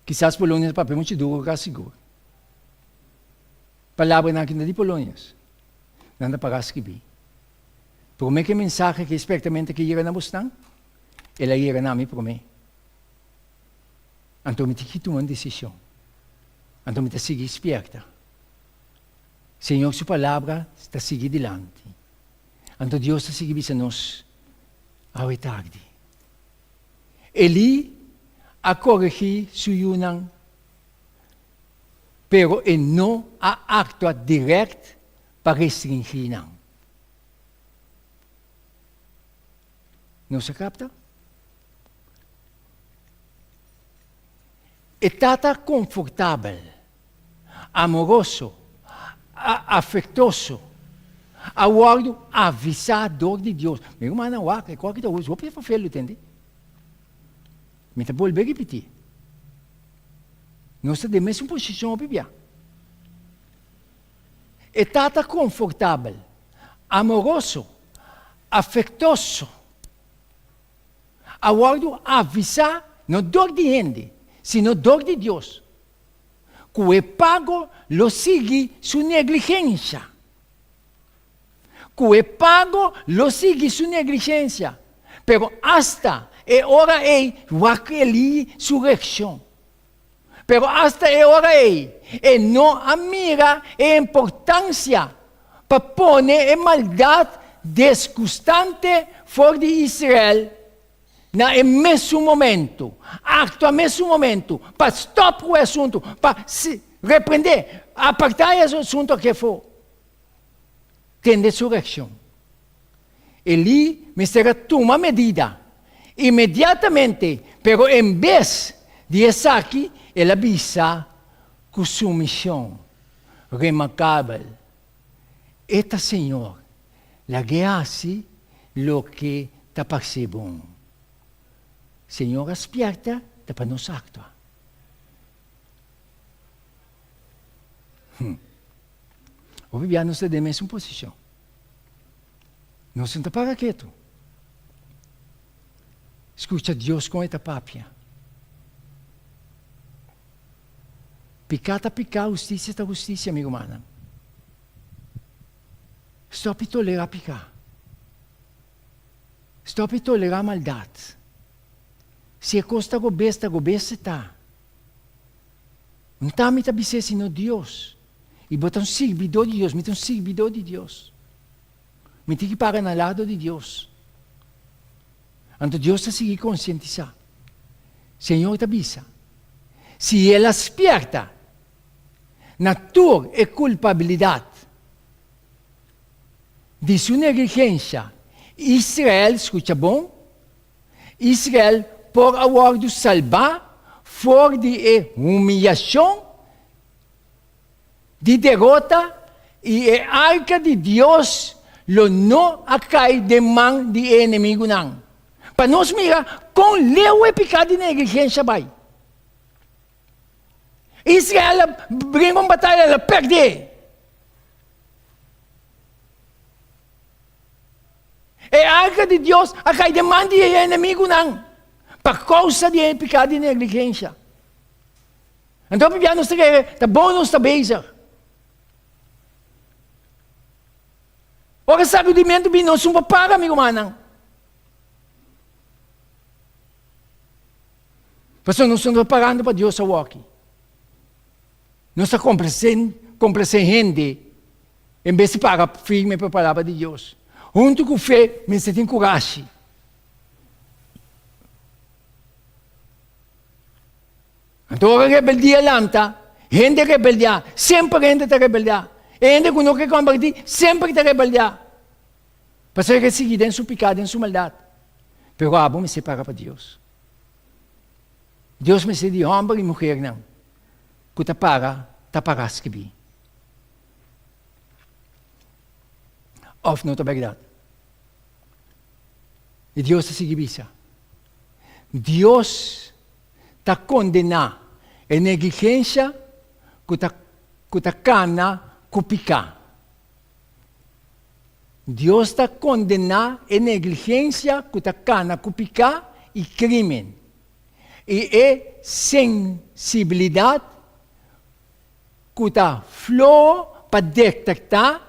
Kisas Polonius a papia muchu duru ka sigur. Palabranan aki no di Polonius. Nan ta para skibí. Promé ku e mensahe ku e spèrtamentu aki yega na bosnan, el a yega na mi promé. Anto mi tin ki tuma un desishon. Anto mi ta sigui spierta. Señor su palabra ta sigui dilanti. Anto Dios ta sigui bisa nos awe tardi. Elí a koregí su yunan, pero e no a aktua dirèkt pa restringí nan. Nos a kapta? E tata konfortabel, amoroso, afektoso, a wòrdu avisá dor di Dios. Mi rumannan, wak, e kos aki ta hopi vervelend, tende. Mi ta bolbe ripití. Nos ta den mesun posishon hopi bia. E tata konfortabel, amoroso, afektoso, a wòrdu avisá no dor di hende, sino dor di Dios, ku e pago lo sigui su negligensha. Ku e pago lo sigui su negligensha. Pero asta e ora ei wak Elí su reakshon. Pero asta e ora ei e no a mira e importansia pa pone e maldat desgustante for di Israel na e mesun momento, aktua mesun momento pa stòp ku e asuntu, pa reprendé, apartá e asuntu aki afó. Tende su reakshon. Elí mester a tuma medida inmediatamente, pero en bes di esaki el a bisa ku sumishon remarkabel, E ta Señor, lag'é hasi loke ta pars'é bon. Señor a spièrta ta pa nos aktua. Hm. Hopi bia nos ta den mesun posishon. Nos no ta para ketu. Skucha Dios kon e ta papia. Piká ta piká, hustisia ta hustisia, mi rumannan. Stòp di tolerá piká. Stòp di tolerá maldat. Si e kos ta gobes, ta gobes e ta. No ta mi ta bis'é, sino Dios. I bo ta un sirbidó di Dios, mi ta un sirbidó di Dios. Mi tin ki para na lado di Dios. Anto Dios ta sigui konsientisá. Señor ta bisa, Si el a spierta na tur e kulpabilidat di su negligensha, Israel, skucha bon, Israel por a wòrdu salbá for di e humiyashon di derota i e arka di Dios lo no a kai den man di e enemigunan. Pa nos mira kon leu e piká di negligensha bai. Israel a bringa un bataya, el a pèrdè. E arka di Dios a kai den man di e enemigunan pa kousa di e piká di negligensha. Anto pabia nos ta kere ta bon nos ta bezig. Ora sakudimentu bini nos un por para, mi rumannan. Pasobra nos no ta parando pa Dios awoki. Nos ta komplase hende en bes di para firme pa e palabra di Dios. Huntu ku fe mester tin kurashi. Anto ora rebeldia lanta, hende rebeldiá, semper hende ta rebeldiá. E hende ku no ke kombertí, semper ta rebeldiá. Pasobra e ke sigui den su piká, den su maldat. Pero abo mester para pa Dios. Dios mester di hòmber i muhernan ku ta para, ta pará skibí. Òf no ta bèrdat? I Dios ta sigui bisa, Dios ta kondená e negligensha ku ta ku ta kana ku piká. Dios ta kondená e negligensia ku ta kana ku piká i krímen, i e sensibilidat ku ta floho pa detektá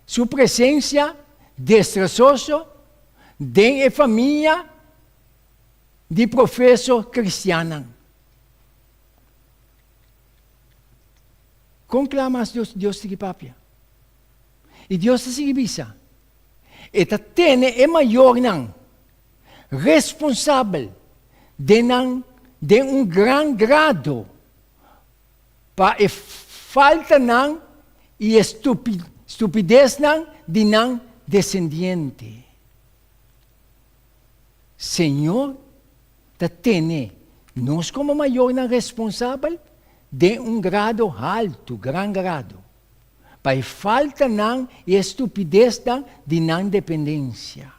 su presensia destrasoso den e famia di profeso kristiannan. Kon kla mas Dios Dios sigui papia? I Dios ta sigui bisa, E ta tene e mayornan responsabel den nan den un gran grado pa e faltanan i e stupidesnan di nan desendiente. Señor ta tene nos komo mayornan responsabel den un grado haltu, gran grado, pa e faltanan i e stupidesnan di nan dependensia.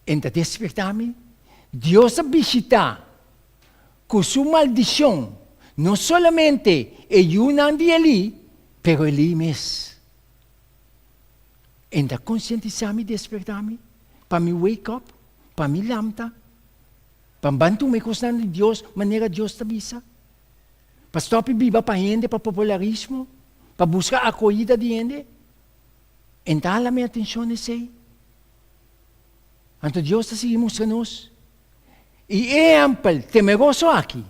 En ta despertá mi? Dios a bishitá ku su maldishon no solamente e yunan di Elí, pero Elí mes. En ta konsientisá mi, despertá mi, pa mi wake up, pa mi lamta, pa mi ban tuma e kosnan di Dios manera Dios ta bisa, pa stòp di biba pa hende, pa popularismo, pa buska akohida di hende. En ta hala mi atenshon esei. Anto Dios ta sigui mustra nos. I e ehèmpel temeroso aki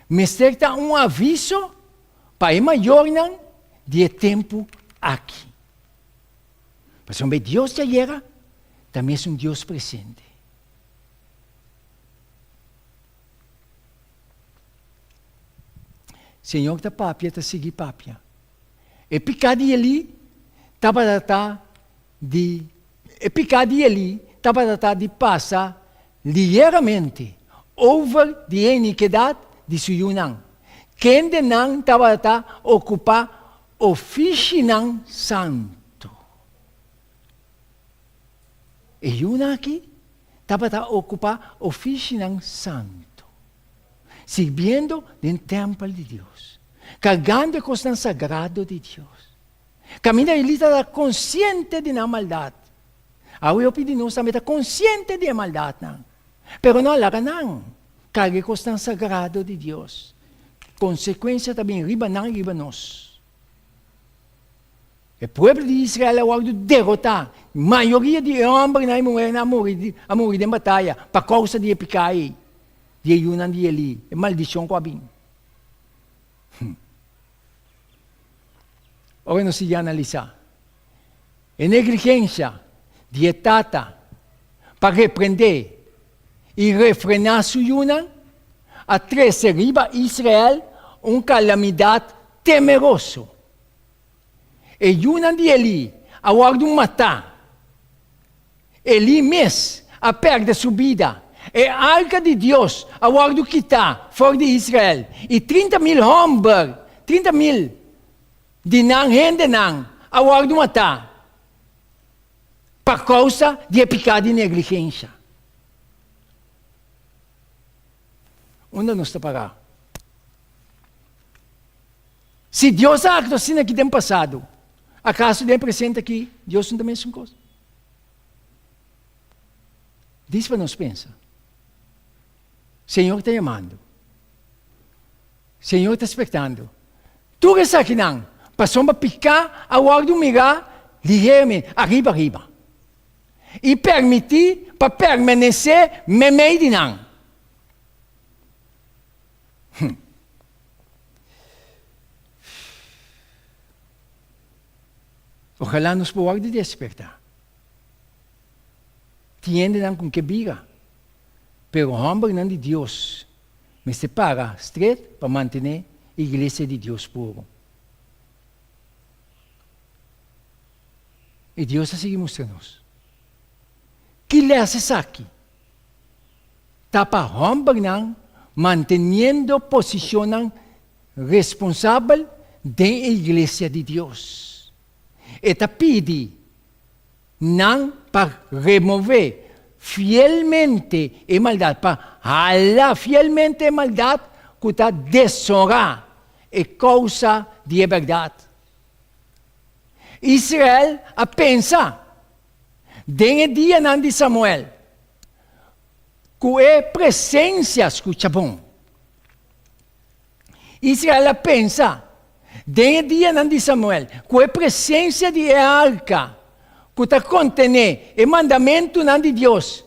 mester ta un aviso pa e mayornan di e tempu aki. Pasobra e Dios di ayera ta mesun Dios presente. Señor ta papia, ta sigui papia. E piká di Elí tabata ta di E piká di Elí tabata ta di pasa ligeramente over di e inikidat di su yunan, kendenan tabata okupá ofishinan santu. E yunan aki tabata okupá ofishinan santu, sirbiendo den tèmpel di Dios, kargando e kosnan sagrado di Dios. Kaminda Elí tabata konsiente di nan maldat. Awe hopi di nos tambe ta konsiente di e maldatnan, pero no a laga nan karga e kosnan sagrado di Dios. Konsekuensia ta bin riba nan i riba nos. E pueblo di Israel a wòrdu derotá. Mayoria di e hòmbernan i muhernan a muri a muri den bataya pa kousa di e piká ei di e yunan di Elí, e maldishon ku a bin. Ora nos sigui analisá e negligensia di e tata pa reprendé i refrená su yunan, a trese riba Israel un kalamidat temeroso. E yunan di Elí a wòrdu matá. Elí mes a pèrdè su bida. E arka di Dios a wòrdu kitá for di Israel, i 30,000 hòmber, 30,000 di nan hendenan a wòrdu matá pa kousa di e piká di negligensha. Unda nos ta pará? Si Dios a aktua asina aki den pasado, akaso den e presente aki Dios no ta mesun kos? Dis pa nos pensa. Señor ta yamando. Señor ta spektando. Tur esakinan, pasobra piká a wòrdu mirá ligeramente, ariba ariba, i permití pa permanesé meimei di nan. Hm. Ojalá nos por wòrdu despertá. Tin hendenan ku ke bira, pero hòmbernan di Dios mester para stret pa mantené iglesia di Dios puru. I Dios a sigui mustra nos. Ki lès esaki ta pa hòmbernan manteniendo posishonnan responsabel den e iglesia di Dios? E ta pidi nan pa remové fielmente e maldat, pa hala fielmente e maldat ku ta deshonrá e kousa di e bèrdat. Israel a pensa den e dianan di Samuel ku e presensia, skucha bon, Israel a pensa den e dianan di Samuel ku e presensia di e arka ku ta kontené e mandamentunan di Dios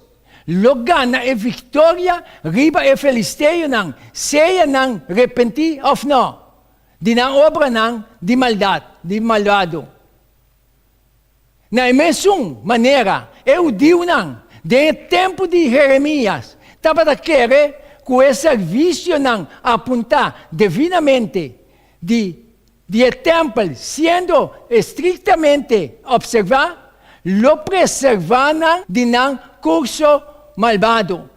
lo gana e viktoria riba e filisteonan, sea nan repentí òf nò di nan obranan di maldat, di malbado. Na e mesun manera, e hudiunan den e tempu di Jeremias tabata kere ku e servisionan apuntá devidamente di di e tèmpel siendo estriktamente opservá, lo preservá nan di nan kurso malbado.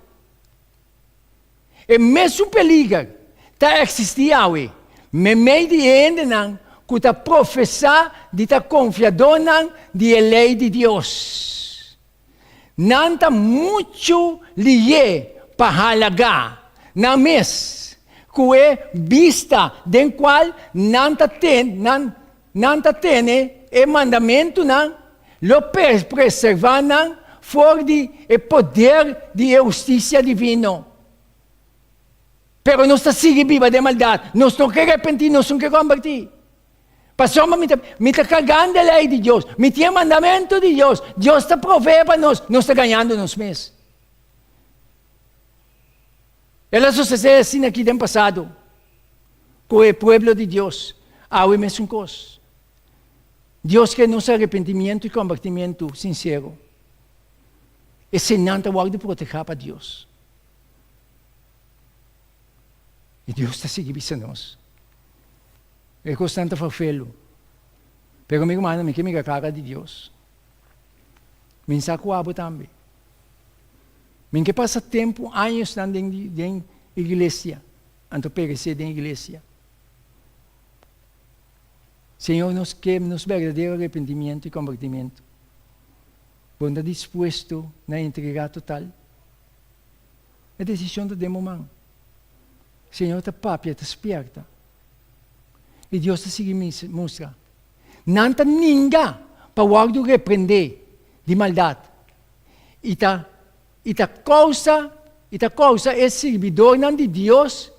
E mesun peliger ta eksistí awe meimei di e hendenan ku ta profesá di ta konfiadónan di e lei di Dios. Nan ta muchu lié pa halagá nan mes ku e bista den kual nan ta nan ta tene e mandamentunan lo preservá nan for di e poder di e hustisia divino. Pero nos ta sigui biba den maldat, nos no ke repentí, nos no ke kombertí. Pasobra mi ta, mi ta kargando e lei di Dios, mi tin e mandamentu di Dios, Dios ta proveé pa nos, nos ta gañando nos mes. El a sosodé asina aki den pasado ku e pueblo di Dios, awe mesun kos. Dios ke nos arepentimiento i kombertimiento sinsero. Eseinan ta wòrdu protehá pa Dios. I Dios ta sigui bisa nos, E kosnan ta ferfelu. Pero mi rumannan, mi ke mira kara di Dios. Mi sa ku abo tambe. Mi ke pasa tempu, añosnan den den iglesia, anto peresé den iglesia. Señor, nos ke nos berdadero arepentimiento i kombertimiento. Bo no ta dispuesto na entregá total? E desishon ta den bo man. Señor ta papia, ta spierta. I Dios ta sigui mustra. Nan ta ninga pa wòrdu reprendé di maldat i ta i ta kousa i ta kousa e sirbidornan di Dios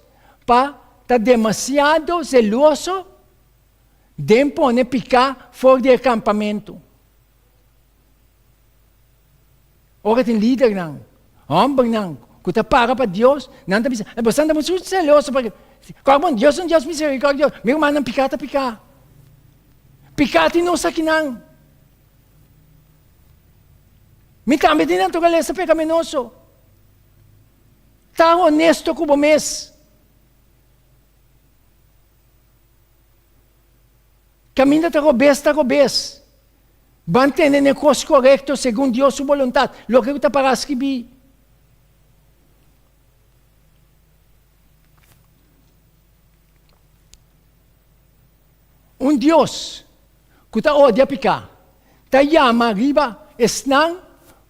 pa ta demasiado zeloso den pone piká for di e kampamentu. Ora tin lidernan, hòmbernan ku ta para pa Dios, nan ta bisa, Boso ta muchu zeloso pa Kòrda bon, Dios ta un Dios miserikòrdioso. Mi rumannan, piká ta piká. Piká tin nos akinan. Mi tambe tin naturalesa pekaminoso. Ta honesto ku bo mes. Kaminda ta robes, ta robes. Ban tene n'e kos korekto segun Dios su boluntat, loke ku ta pará skibí. Un Dios ku ta odia piká ta yama riba esnan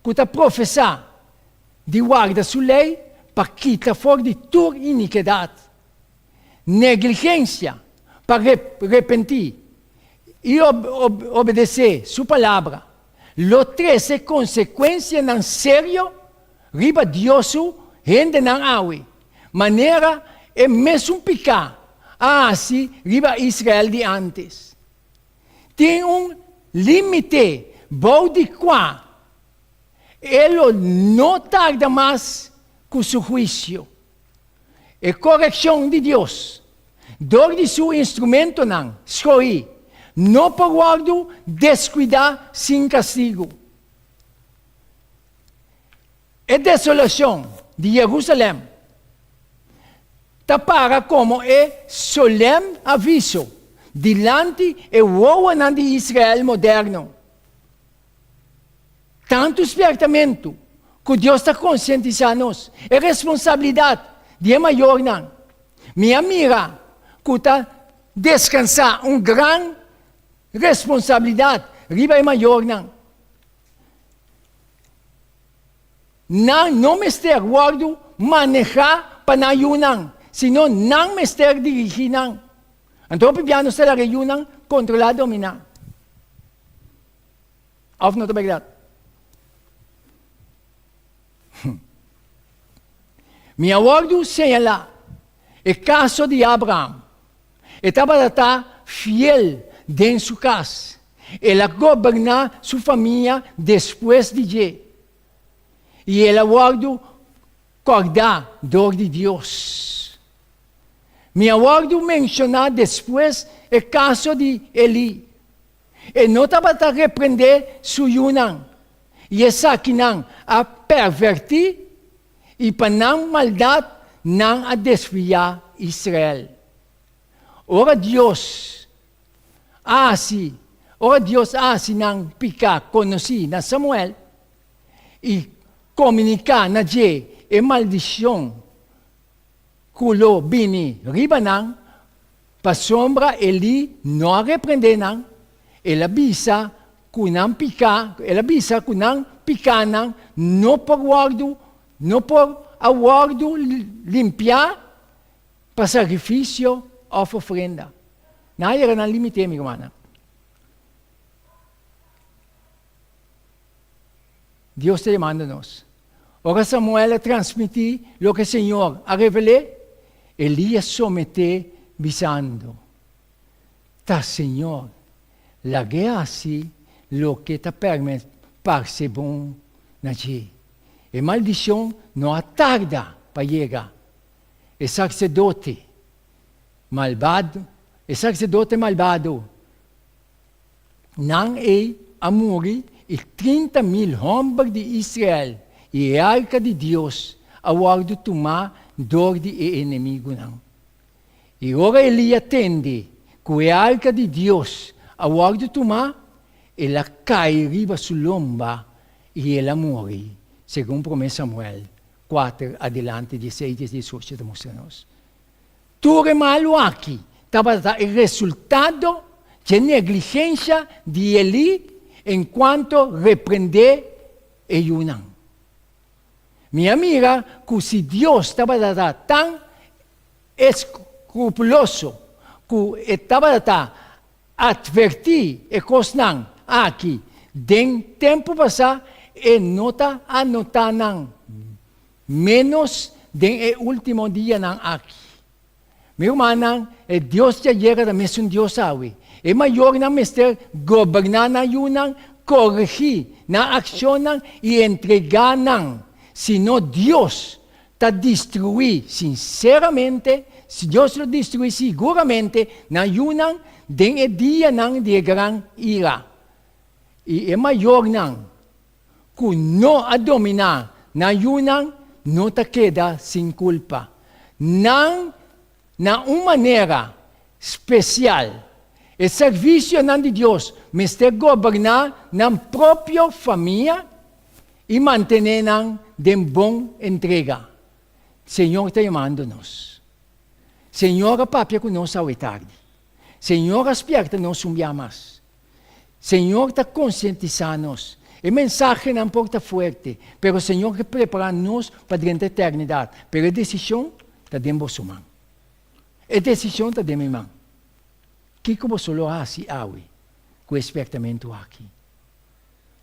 ku ta profesá di warda su lei pa kita for di tur inikedat. Negligensia pa repentí i obedesé su palabra lo trese konsekuensianan serio riba Dios su hendenan awe, manera e mesun piká a hasi riba Israel di ántes. Tin un límite bou di kua e lo no tarda mas ku su huisio. E korekshon di Dios dor di su instrumentonan skohí no por wòrdu deskuidá sin kastigu. E desolashon di Jerusalèm ta para komo e solèm aviso dilanti e wowonan di Israel moderno. Tantu spiertamentu ku Dios ta konsientisá nos e responsabilidat di e mayornan. Mi a mira ku ta deskansá un gran responsabilidat riba e mayornan. Nan no mester wòrdu manehá pa nan yunan, sino nan mester dirigí nan. Anto hopi bia nos ta laga e yunan kontrolá, dominá. Òf no ta bèrdat? Mi a wòrdu señalá e kaso di Abraham. E tabata ta fiel den su kas. El a goberná su famia despues di dje. I el a wòrdu kòrdá dor di Dios. Mi a wòrdu menshoná despues e kaso di Elí. E no tabata reprendé su yunan, i esakinan a pèrvèrtí, i pa nan maldat nan a desviá Israel. Ora Dios a hasi, ora Dios a hasi nan piká konosí na Samuel i komuniká na dje e maldishon ku lo bini riba nan, pasobra Elí no a reprendé nan, el a bisa ku nan piká, el a bisa ku nan pikánan no por wòrdu, no por a wòrdu limpiá pa sakrifisio òf ofrenda. Nan a yega nan límite, mi rumannan. Dios ta yamando nos. Ora Samuel a transmití loke Señor a revel'é, Elí a someté bisando, Ta Señor, lag'é hasi loke ta parse bon na dje. E maldishon no a tarda pa yega. E saserdote malbado, e saserdote malbado Nan ei a muri i 30.000 hòmber di Israel i e arka di Dios a wòrdu tumá dor di e enemigunan. I ora Elí a tende ku e arka di Dios a wòrdu tumá, el a kai riba su lomba i el a muri, segun Promé Samuel kuater adelante dieseis diesocho ta mustra nos. Tur e malu aki tabata e resultado dje negligensha di Elí en cuanto reprendé e yunan. Mi a mira cu si Dios tabata tan escrupuloso cu e tabata advertí e cosnan aki den tempu pasá, e no ta anotá nan Ménos den e último dianan aki. Mi rumannan, e Dios di ayera ta mesun Dios awe. E mayornan mester goberná nan yunan, koregí nan akshonnan i entregá nan, sino Dios ta destruí sinseramente, Dios lo destruí siguramente nan yunan den e dianan di e gran ira. I e mayornan ku no a dominá nan yunan no ta keda sin kulpa. Nan, na un manera spesial, e servisionan di Dios mester goberná nan propio famia i mantené nan den bon entrega. Señor ta yamando nos. Señor a papia ku nos awe tardi. Señor a spièrta nos un bia mas. Señor ta konsientisá nos. E mensahenan por ta fuerte, pero Señor ke prepará nos pa drenta eternidat. Pero e desishon ta den boso man. E desishon ta den mi man. Kiko boso lo hasi awe ku e spèrtamentu aki?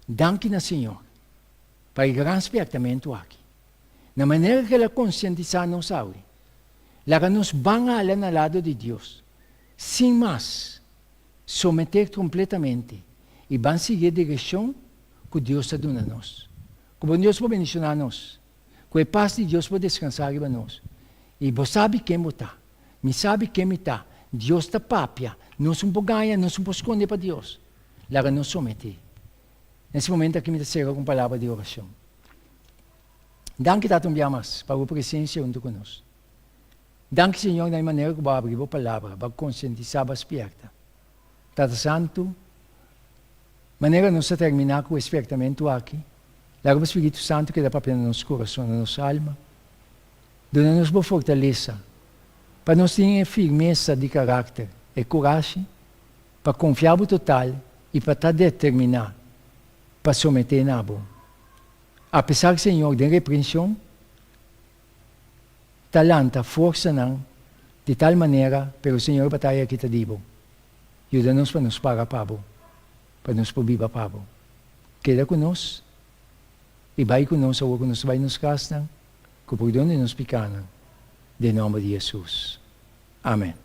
Danki na Señor pa e gran spèrtamentu aki. Na manera ku el a konsientisá nos awe, laga nos ban hala na lado di Dios, sin mas. Someté kompletamente i ban sigui e direkshon ku Dios ta duna nos. Ku bon Dios por bendishoná nos. Ku e pas di Dios por deskansá riba nos. I bo sabi ken bo ta. Mi sabi ken mi ta. Dios ta papia. Nos un por gaña, nos un por skonde pa Dios. Laga nos someté. Na es momento aki mi ta sera ku un palabra di orashon. Danki Tata un bia mas pa bo presensia huntu ku nos. Danki Señor na e manera ku bo a abri bo palabra, bo a konsientisá, bo a spierta. Tata Santu, manera nos ta terminá ku e spiertamentu aki, laga bo Spiritu Santu keda papia na nos kurason, na nos alma. Duna nos bo fortalesa pa nos tin e firmesa di karakter, e kurashi pa konfia bo total i pa ta determiná pa someté na bo. Apesar, Señor, den reprenshon, ta lanta forsanan di tal manera, pero Señor e bataya aki ta di bo. Yuda nos pa nos para pa bo, pa nos por biba pa bo. Keda ku nos i bai ku nos awor ku nos ta bai nos kasnan, ku pordon di nos pikanan, den nòmber di Hesus. Amen.